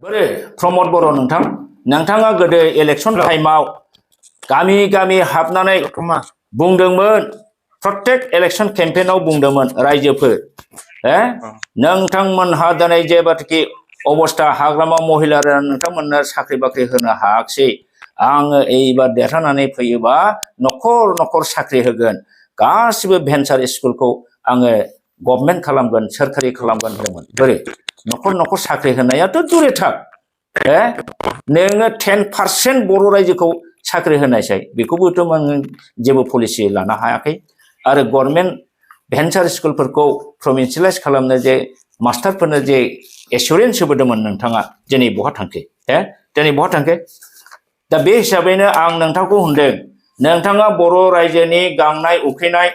बोरै प्रमद बर' नोंथाङा गोदो इलेक्सन टाइमाव गामि गामि हाबनानै बुंदोंमोन प्रत्येक इलेक्सन केम्पेइनाव बुंदोंमोन रायजोफोर नोंथांमोनहा दिनै जेबादि अबस्था हाग्रामा महिलाया नोंथांमोननो साख्रि बाख्रि होनो हायाखिसै आङो एबार देरहानानै फैयोबा न'खर न'खर साख्रि होगोन गासिबो भेन्सार स्कुलखौ आङो गभर्नमेन्ट खालामगोन सोरखारि खालामगोन होनदोंमोन बोरै न'खर न'खर साख्रि होनायाथ' दूरे थाक नोङो 10% बर' रायजोखौ साख्रि होनायसै बेखौबोथ' जेबो पलिसि लानो हायाखै आरो गभर्नमेन्ट भेन्सार स्कुलफोरखौ प्रभिन्सियेलाइज खालामनो जे मास्टारफोरनो जे एसुरेन्स होबोदोंमोन नोंथाङा दिनै बहा थांखो दिनै बहा थांखो दा बे हिसाबैनो आं नोंथांखौ होनदों नोंथाङा बर' रायजोनि गांनाय उखैनाय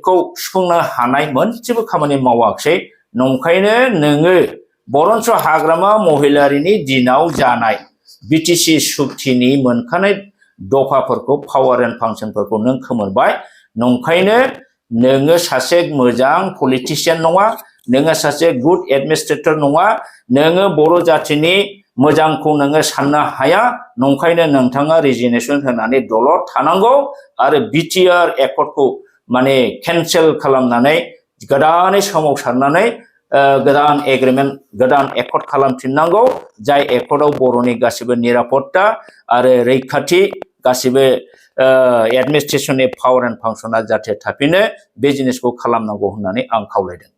खौ सुफुंनो हानाय मोनसेबो खामानि मावाखिसै नंखायनो नोङो बरन्स हाग्रामा महिलारिनि दिनाव जानाय बिटिसि सुक्तिनि मोनखानाय दफाफोरखौ पावार एन्ड फांसनफोरखौ नों खोमोरबाय नंखायनो नोङो सासे मोजां पलिटिशियान नङा नोङो सासे गुड एडमिनिस्ट्रेटर नङा नोङो बर' जातिनि मोजांखौ नोङो साननो हाया नंखायनो नोंथाङा रिजिगनेसन होनानै दलद थानांगौ आरो बिटिआर एकर्डखौ माने केन्सेल खालामनानै गोदानै सोमावसारनानै गोदान एग्रिमेन्ट गोदान एकर्ड खालामफिननांगौ जाय एकर्डआव बर'नि गासिबो निरापत्ता आरो रैखाथि गासिबो एडमिनिस्ट्रेसननि पावार एन्ड फांसना जाहाथे थाफिनो बे जिनिसखौ खालामनांगौ होननानै आं खावलायदों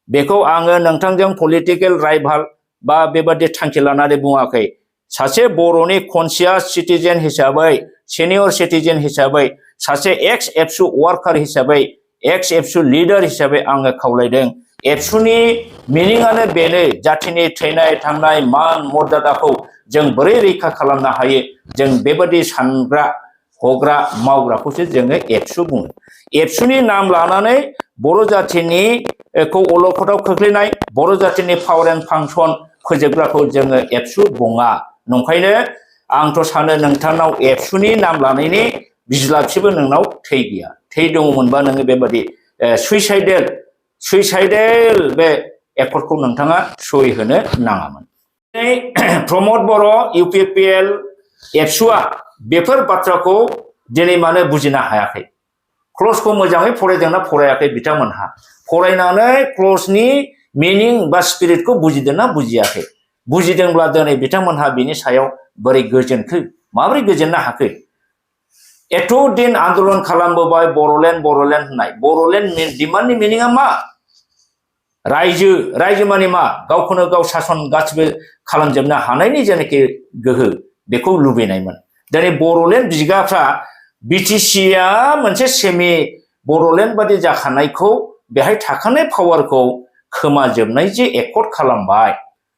बेखौ आङो नोंथांजों पलिटिकेल राइभाल बा बेबादि थांखि लानानै बुङाखै सासे बर'नि कनसियास सिटिजेन हिसाबै सिनियर सिटिजेन हिसाबै सासे एक्स एबसु वार्कार हिसाबै एक्स एबसु लिडार हिसाबै आङो खावलायदों एबसुनि मिनिंआनो बेनो जातिनि थैनाय थांनाय मान मर्यादाखौ जों बोरै रैखा खालामनो हायो जों बेबादि सानग्रा हग्रा मावग्राखौसो जोङो एबसु बुङो एबसुनि नाम लानानै बर' जातिनि खौ अलखदाव खोख्लैनाय बर' जातिनि पावार एन्ड फांसन फोजोबग्राखौ जोङो एबसु बुङा नंखायनो आंथ' सानो नोंथांनाव एबसुनि नाम लानायनि बिज्लाबसिबो नोंनाव थै गैया थै दङमोनबा नोङो बेबादि सुइसाइडेल बे एकर्डखौ नोंथाङा सहि होनो नाङामोन प्रमद बर' इउपिपिएल एबसुआ बेफोर बाथ्राखौ दिनै मानो बुजिनो हायाखै क्लजखौ मोजाङै फरायदोंना फरायाखै बिथांमोनहा फरायनानै क्लजनि मिनिं बा स्पिरिटखौ बुजिदोंना बुजियाखै बुजिदोंब्ला दिनै बिथांमोनहा बिनि सायाव बोरै गोजोनखो माबोरै गोजोननो हाखो एथ' दिन आन्दलन खालामबोबाय बर'लेण्ड होननाय बर'लेण्ड डिमान्डनि मिनिंआ मा रायजो माने मा गावखौनो गाव सासन गासिबो खालामजोबनो हानायनि जेनाखि गोहो बेखौ लुबैनायमोन दिनै बर'लेण्ड बिगाफ्रा बिटिसिया मोनसे सेमि बर'लेण्ड बादि जाखानायखौ बेहाय थाखानाय पावारखौ खोमाजोबनाय जे एकर्ड खालामबाय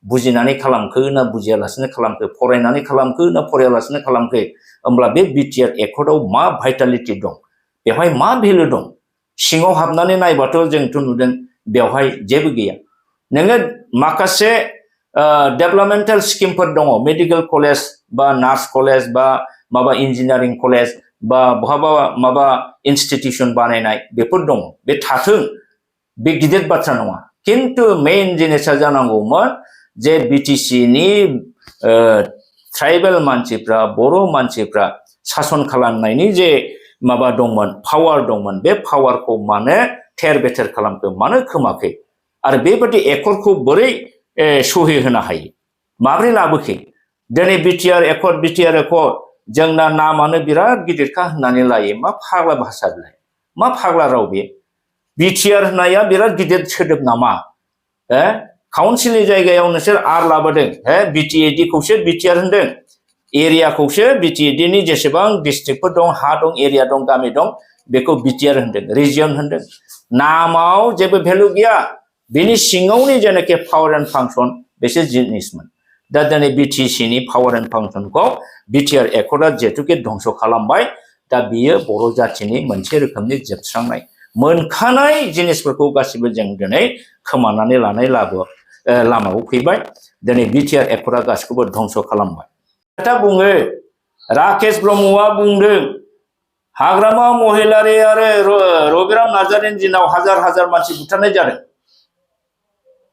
बुजिनानै खालामखो ना बुजियालासिनो खालामखो फरायनानै खालामखो ना फरायालासिनो खालामखो होमब्ला बे बिटिआर एकर्डआव मा भाइटालिटि दं बेवहाय मा भेलु दं सिङाव हाबनानै नायबाथ' जोंथ' नुदों बेवहाय जेबो गैया नोङो माखासे डेभेलपमेन्टेल स्किमफोर दङ मेडिकेल कलेज बा नार्स कलेज बा माबा इन्जिनियारिं कलेज बा बहाबा माबा इनस्टिटिउसन बानायनाय बेफोर दङ बे थाथों बे गिदिर बाथ्रा नङा खिन्थु मेइन जिनिसा जानांगौमोन जे बिटिसिनि ट्राइबेल मानसिफ्रा बर' मानसिफ्रा सासन खालामनायनि जे माबा दंमोन पावार दंमोन बे पावारखौ मानो थेर बेथेर खालामखो मानो खोमाखै आरो बेबादि एकर्डखौ बोरै सहि होनो हायो माबोरै लाबोखै दिनै बिटिआर एकर्ड जोंना नामानो बिराद गिदिरखा होननानै लायो मा फाग्ला भाषा बिलाय मा फाग्ला राव बे बिटिआर होननाया बिराद गिदिर सोदोब नामा काउन्सिलनि जायगायाव नोंसोर आर लाबोदों बिटिएडि खौसो बिटिआर होनदों एरियाखौसो बिटिएडिनि जेसेबां डिस्ट्रिक्टफोर दं हा दं एरिया दं गामि दं बेखौ बिटिआर होनदों रिजियन होनदों नामाव जेबो भेलु गैया बिनि सिङावनि जेनाखि पावार एन्ड फांसन बेसो जिनिसमोन दा दिनै बिटिसिनि पावार एन्ड फांसनखौ बिटिआर एकर्डआ जेथुके धंस खालामबाय दा बियो बर' जातिनि मोनसे रोखोमनि जोबस्रांनाय मोनखानाय जिनिसफोरखौ गासिबो जों दिनै खोमानानै लानाय लामायाव फैबाय दिनै बिटिआर एकर्डआ गासिखौबो धंस खालामबाय खोथा बुङो राकेश ब्रह्मआ बुंदों हाग्रामा महिलारि आरो रबिराम नार्जारिनि दिनाव हाजार हाजार मानसि बुथारनाय जादों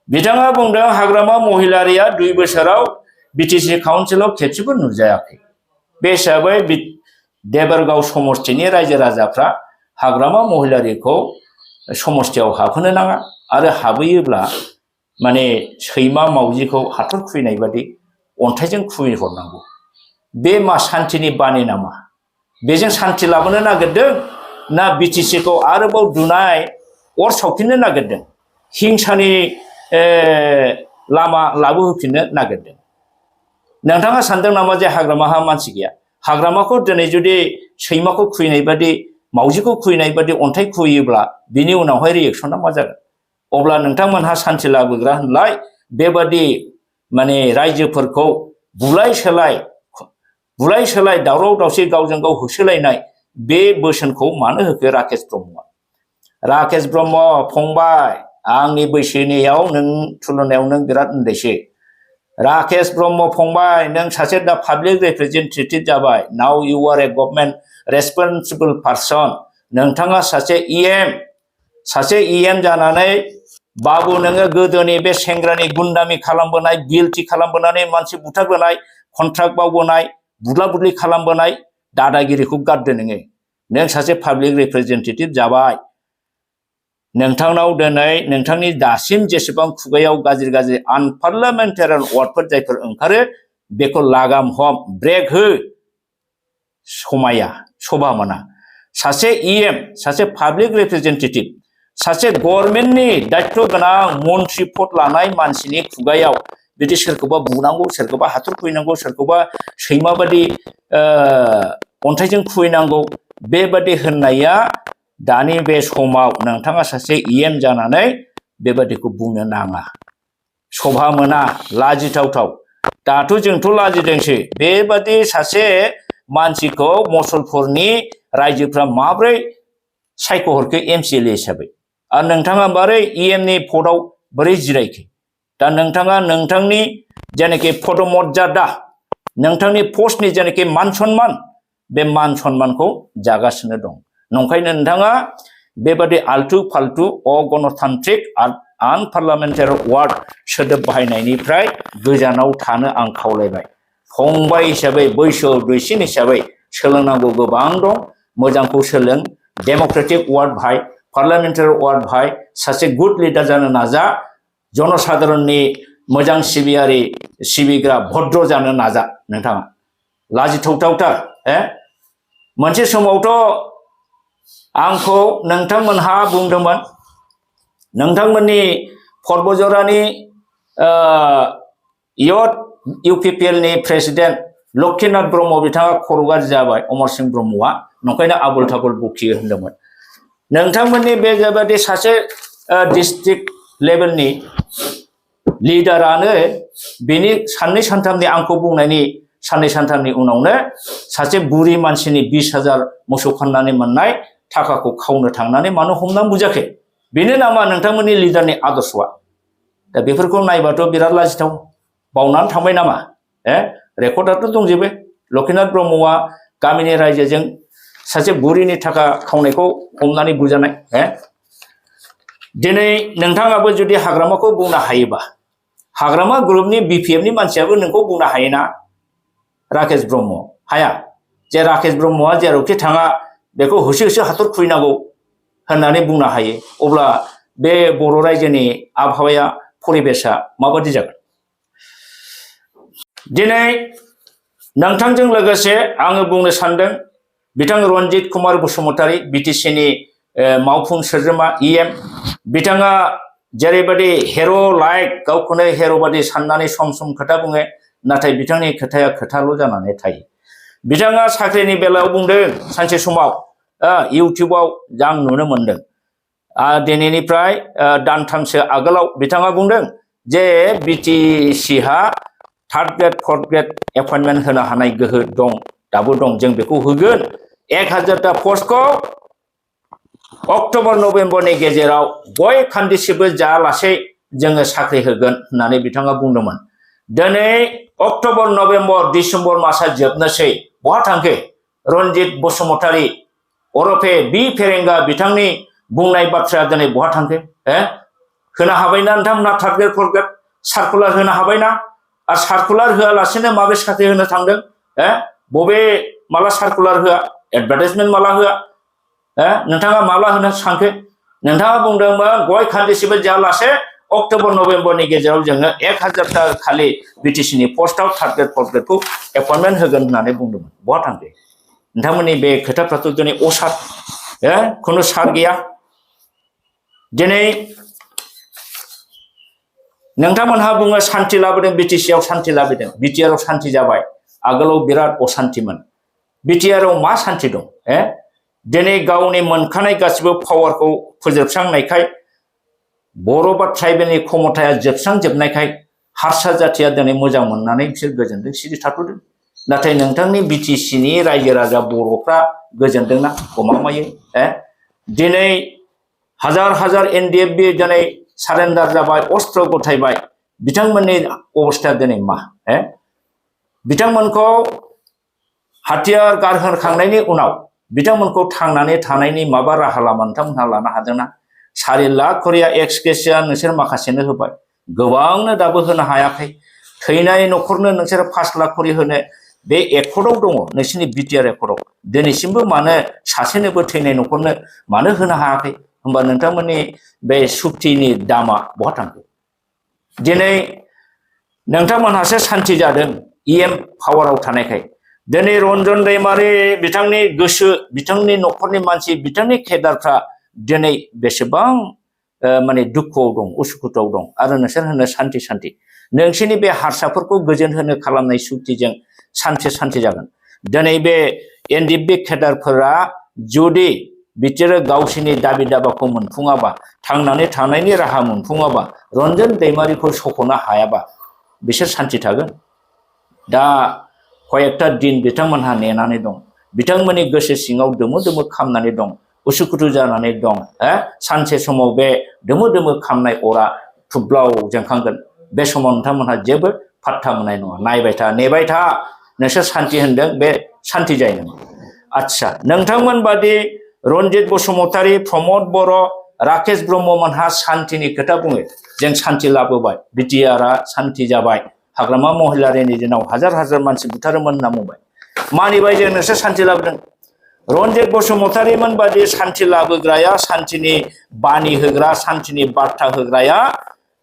बिथाङा बुंदों हाग्रामा महिलारिया 2 बोसोराव बिटिसि काउन्सिलाव खेबसेबो नुजायाखै बे हिसाबै देबरगाव समष्टिनि रायजो राजाफ्रा हाग्रामा महिलारिखौ समष्टियाव हाबहोनो नाङा आरो हाबहैयोब्ला माने सैमा मावजिखौ हाथर खुबैनाय बादि अन्थाइजों खुबैहरनांगौ बे मा सान्थिनि बानि नामा बेजों सान्थि लाबोनो नागिरदों ना बिटिसिखौ आरोबाव दुनाय अर सावफिननो नागिरदों हिंसानि लामा लाबोहोफिननो नागिरदों नोंथाङा सानदों नामा जे हाग्रामाहा मानसि गैया हाग्रामाखौ दिनै जुदि सैमाखौ खुबैनाय बादि मावजिखौ खुबैनाय बादि अन्थाइ खुबैयोब्ला बिनि उनावहाय रिएक्सना मा जागोन अब्ला नोंथांमोनहा सान्थि लाबोग्रा होनलाय बेबादि माने रायजोफोरखौ बुलाय सोलाय दावराव दावसि गावजों गाव होसोलायनाय बे बोसोनखौ मानो होखो राकेश ब्रह्म फंबाय आंनि बैसोनियाव नों तुलनायाव नों बिराद उन्दैसो राकेश ब्रह्म फंबाय नों सासे दा पाब्लिक रिप्रेजेन्टेटिभ जाबाय now U R A government रेसपन्सिबल person नोंथाङा सासे इएम जानानै बाबु नोङो गोदोनि बे सेंग्रानि गुन्दामी खालामबोनाय गिल्टी खालामबोनानै मानसि बुथारबोनाय कन्ट्राक्ट मावबोनाय बुदला बुदलि खालामबोनाय दादागिरिखौ गारदो नों सासे पाब्लिक रिप्रेजेन्टेटिभ जाबाय नोंथांनाव दिनै नोंथांनि दासिम जेसेबां खुगायाव गाज्रि आनपार्लियामेन्टारियान वार्डफोर जायफोर ओंखारो बेखौ लागाम हम ब्रेक हो समाया शोभा मोना सासे इएम सासे पाब्लिक रिप्रेजेन्टेटिभ सासे गभर्नमेन्टनि दायित्व गोनां मन्त्रि पद लानाय मानसिनि खुगायाव बिदि सोरखौबा बुनांगौ सोरखौबा हाथर खुबैनांगौ सोरखौबा सैमा बादि अन्थाइजों खुबैनांगौ बेबादि होननाया दानि बे समाव नोंथाङा सासे इएम जानानै बेबादिखौ बुंनो नाङा शोभा मोना लाजिथावथाव दाथ' जोंथ' लाजिदोंसो बेबादि सासे मानसिखौ मुसलपुरनि रायजोफ्रा माब्रै सायख'हरखो एमसिएलए हिसाबै आरो नोंथाङा मारै इएमनि पदआव बोरै जिरायखो दा नोंथाङा नोंथांनि जेनाखि पदमर्यादा नोंथांनि पस्टनि जेनाखि मान सन्मान बे मान सन्मानखौ जागासिनो दं नंखायनो नोंथाङा बेबादि आल्टु फाल्टु अगणतान्त्रिक आनपार्लियामेन्टारि वार्ड सोदोब बाहायनायनिफ्राय गोजानाव थानो आं खावलायबाय फंबाय हिसाबै बैसोआव दुइसिन हिसाबै सोलोंनांगौ गोबां दं मोजांखौ सोलों डेम'क्रेटिक वार्ड बाहाय पार्लियामेन्टारि वार्ड बाहाय सासे गुड लिडार जानो नाजा जनसाधारननि मोजां सिबिग्रा भद्र जानो नाजा नोंथाङा लाजिथावथावथार मोनसे समावथ' आंखौ नोंथांमोनहा बुंदोंमोन नोंथांमोननि पर्बजरानि इउपिपिएलनि प्रेसिडेन्ट लक्ष्मीनाथ ब्रह्म बिथाङा खर' गाज्रि जाबाय अमर सिंह ब्रह्मआ नंखायनो आबुल थाबुल बखियो होनदोंमोन नोंथांमोननि बे बेबादि सासे डिस्ट्रिक्ट लेभेलनि लिडारानो बेनि साननै सानथामनि आंखौ बुंनायनि साननै सानथामनि उनावनो सासे बुरि मानसिनि 20,000 मोसौ फाननानै मोननाय थाखाखौ खावनो थांनानै मानो हमनानै बुजाखै बेनो नामा नोंथांमोननि लिडारनि आदर्शआ दा बेफोरखौ नायबाथ' बिराद लाजिथाव बावनानै थांबाय नामा रेकर्डआथ' दंजोबो लक्ष्मीनाथ ब्रह्मआ गामिनि रायजोजों सासे बुरिनि थाखा खावनायखौ हमनानै बुजानाय दिनै नोंथाङाबो जुदि हाग्रामाखौ बुंनो हायोबा हाग्रामा ग्रुपनि बिपिएफनि मानसियाबो नोंखौ बुंनो हायोना राकेश ब्रह्म हाया जे राकेश ब्रह्मआ जेरावखि थाङा बेखौ होसो होसो हाथर खुबैनांगौ होननानै बुंनो हायो अब्ला बे बर' रायजोनि आबहावाया परिबेशआ माबादि जागोन दिनै नोंथांजों लोगोसे आङो बुंनो सानदों बिथां रनजित कुमार बसुमतारी बिटिसिनि मावफुं सोद्रोमा इएम बिथाङा जेरैबादि हेर' लाइक गावखौनो हेर' बादि साननानै सम सम खोथा बुङो नाथाय बिथांनि खोथाया खोथाल' जानानै थायो बिथाङा साख्रिनि बेलायाव बुंदों सानसे समाव इउटिउबाव आं नुनो मोनदों दिनैनिफ्राय दानथामसो आगोलाव बिथाङा बुंदों जे बिटिसिहा 3rd grade 4th grade appointment होनो हानाय गोहो दं दाबो दं जों बेखौ होगोन 1000टा पस्टखौ अक्ट'बर नभेम्बरनि गेजेराव गय खान्दिसेबो जायालासे जोङो साख्रि होगोन होननानै बिथाङा बुंदोंमोन दिनै अक्ट'बर नभेम्बर डिसेम्बर मासआ जोबनोसै बहा थांखो रनजित बसुमतारी अरफे बि फेरेंगा बिथांनि बुंनाय बाथ्राया दिनै बहा थांखो होनो हाबायना नोंथांमोना third grade fourth grade circular होनो हाबायना आरो सार्कुलार होआलासिनो माबे साख्रि होनो थांदों बबे माला सार्कुलार होआ एडभार्टाइजमेन्ट माला होआ नोंथाङा माला होनो सानखो नोंथाङा बुंदोंमोन गय खान्दिसेबो जायालासे अक्ट'बर नभेम्बरनि गेजेराव जोङो 1000टा खालि बिटिसिनि पस्टआव थार्द ग्रेड फर्थ ग्रेडखौ एपइन्टमेन्ट होगोन होननानै बुंदोंमोन बहा थांखो नोंथांमोननि बे खोथाफ्राथ' दिनै असार खुनु सार गैया दिनै नोंथांमोनहा बुङो सान्थि लाबोदों बिटिसिआव सान्थि लाबोदों बिटिआरआव सान्थि जाबाय आगोलाव बिराद असान्थिमोन बिटिआरआव मा सान्थि दं दिनै गावनि मोनखानाय गासिबो पावारखौ फोजोबस्रांनायखाय बर' बा ट्राइबेलनि क्षमताया जोबस्रांजोबनायखाय हारसा जाथिया दिनै मोजां मोननानै बिसोर गोजोनदों सिरि थाथ'दों नाथाय नोंथांनि बिटिसिनि रायजो राजा बर'फ्रा गोजोनदोंना गमामायै दिनै हाजार हाजार एनडिएफबि दिनै सारेन्डार जाबाय अस्त्र गथायबाय बिथांमोननि अबस्थाया दिनै मा बिथांमोनखौ हाथियार गारहोखांनायनि उनाव बिथांमोनखौ थांनानै थानायनि माबा राहा लामा नोंथांमोनहा लानो हादोंना 4 लाख करिया एक्सकेसिया नोंसोर माखासेनो होबाय गोबांनो दाबो होनो हायाखै थैनाय न'खरनो नोंसोर 5 लाख करि होनो बे एकर्डआव दङ नोंसोरनि बिटिआर एकर्डआव दिनैसिमबो मानो सासेनोबो थैनाय न'खरनो मानो होनो हायाखै होमबा नोंथांमोननि बे सुक्तिनि दामा बहा थांखो दिनै नोंथांमोनहासो सान्थि जादों इएम पावाराव थानायखाय दिनै रनजन दैमारि बिथांनि गोसो बिथांनि न'खरनि मानसि बिथांनि केडारफ्रा दिनै बेसेबां माने दुखुआव दं उसुखुथुआव दं आरो नोंसोर होनो सान्थि सान्थि नोंसोरनि बे हारसाफोरखौ गोजोन होनो खालामनाय सुक्तिजों सान्थि जागोन दिनै बे एनडिएफबि केडारफोरा जुदि बिसोरो गावसोरनि दाबि दाबाखौ मोनफुङाबा थांनानै थानायनि राहा मोनफुङाबा रनजन दैमारिखौ सख'नो हायाबा बिसोर सान्थि थागोन दा कयेकटा दिन बिथांमोनहा नेनानै दं बिथांमोननि गोसो सिङाव दोमो दोमो खामनानै दं उसुखुथु जानानै दं सानसे समाव बे दोमो दोमो खामनाय अरा थुब्लाव जोंखांगोन बे समाव नोंथांमोनहा जेबो फात्ता मोननाय नङा नायबाय था नेबाय था नोंसोर सान्थि होनदों बे सान्थि जायो नामा आच्छा नोंथांमोन बादि रनजित बसुमतारी प्रमद बर' राकेश ब्रह्ममोनहा सान्थिनि खोथा बुङो जों सान्थि लाबोबाय बिटिआरआ सान्थि जाबाय हाग्रामा महिलारिनि दिनाव हाजार हाजार मानसि बुथारोमोन होनना बुंबाय मानिबाय जों नोंसोर सान्थि लाबोदों रनजित बसुमतारीमोन बादि सान्थि लाबोग्राया सान्थिनि बानि होग्रा सान्थिनि बार्ता होग्राया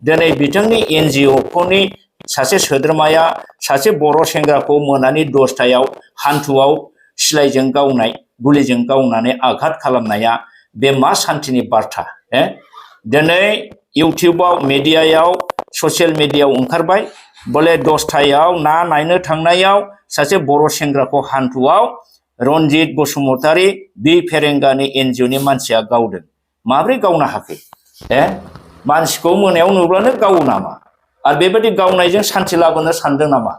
दिनै बिथांनि एनजिअफोरनि सासे सोद्रोमाया सासे बर' सेंग्राखौ मोनानि 10टायाव हान्थुआव सिलाइजों गावनाय गुलिजों गावनानै आघात खालामनाया बे मा सान्थिनि बार्ता दिनै इउटिउबाव मिडियायाव ससियेल मिडियायाव ओंखारबाय बोले 10टायाव ना नायनो थांनायाव सासे बर' सेंग्राखौ हान्थुआव रनजित बसुमतारी बि फेरेंगानि एनजिअनि मानसिया गावदों माब्रै गावनो हाखो मानसिखौ मोनायाव नुब्लानो गावो नामा आरो बेबायदि गावनायजों सान्थि लाबोनो सानदों नामा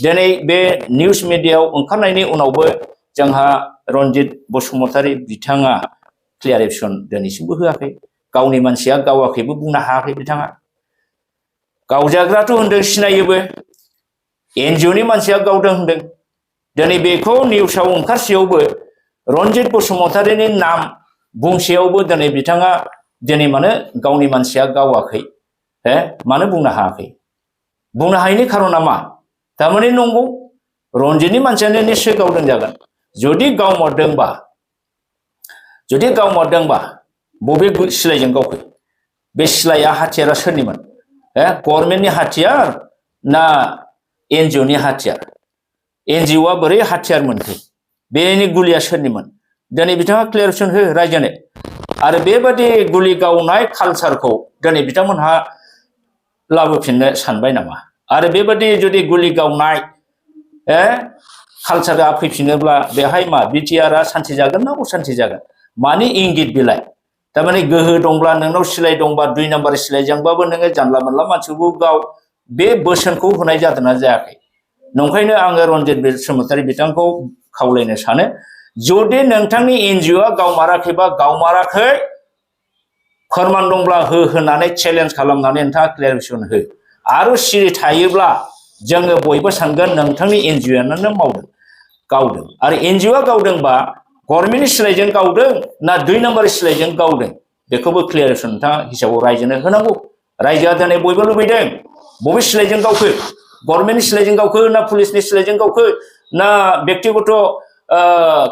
दिनै बे निउस मिडियायाव ओंखारनायनि उनावबो जोंहा रनजित बसुमतारी बिथाङा क्लियारेसन दिनैसिमबो होआखै गावनि मानसिया गावाखैबो बुंनो हायाखै बिथाङा गावजाग्राथ' होनदों सिनायोबो एनजिअनि मानसिया गावदों होनदों दिनै बेखौ निउसाव ओंखारसेयावबो रनजित बसुमतारीनि नाम बुंसेयावबो दिनै बिथाङा दिनै मानो गावनि मानसिया गावाखै मानो बुंनो हायाखै बुंनो हायैनि खारना मा थारमाने नंगौ रनजितनि मानसियानो निश्चय गावदों जागोन जुदि गावमारदोंबा बबे सिलाइजों गावखो बे सिलाइया हाथियारा सोरनिमोन गभर्नमेन्टनि हाथियार ना एनजिअनि हाथियार एनजिअआ बोरै हाथियार मोनखो बेनि गुलिया सोरनिमोन दिनै बिथाङा क्लियारेसन हो रायजोनो आरो बेबादि गुलि गावनाय कालचारखौ दिनै बिथांमोनहा लाबोफिननो सानबाय नामा आरो बेबादि जुदि गुलि गावनाय कालचारा फैफिनोब्ला बेहाय मा बिटिआरआ सान्थि जागोन ना असान्थि जागोन मानि इंगित बिलाइ थारमाने गोहो दंब्ला नोंनाव सिलाइ दंबा 2 नाम्बार सिलाइजोंबाबो नोङो जानला मोनला मानसिखौ गाव बे बोसोनखौ होनाय जादोंना जायाखै नंखायनो आङो रनजित बसुमतारी बिथांखौ खावलायनो सानो जुदि नोंथांनि एनजिअआ गावमाराखैबा गावमाराखै फोरमान दंब्ला हो होननानै चेलेन्ज खालामनानै नोंथाङा क्लियारेसन हो आरो सिरि थायोब्ला जोङो बयबो सानगोन नोंथांनि एनजिअआनो मावदों गावदों आरो एनजिअआ गावदोंबा गभर्नमेन्टनि सिलाइजों गावदों ना 2 नाम्बार सिलाइजों गावदों बेखौबो क्लियारेसन नोंथाङा हिसाबाव रायजोनो होनांगौ रायजोआ दिनै बयबो लुबैदों बबे सिलाइजों गावखो गभर्नमेन्टनि सिलाइजों गावखो ना पुलिसनि सिलाइजों गावखो ना व्यक्तिगत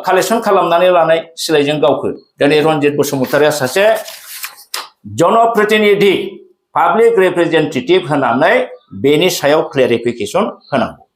कालेक्सन खालामनानै लानाय सिलाइजों गावखो दिनै रनजित बसुमतारिया सासे जनप्रतिनिधि पाब्लिक रिप्रेजेन्टेटिभ होनानै बेनि सायाव क्लेरिफिकेसन होनांगौ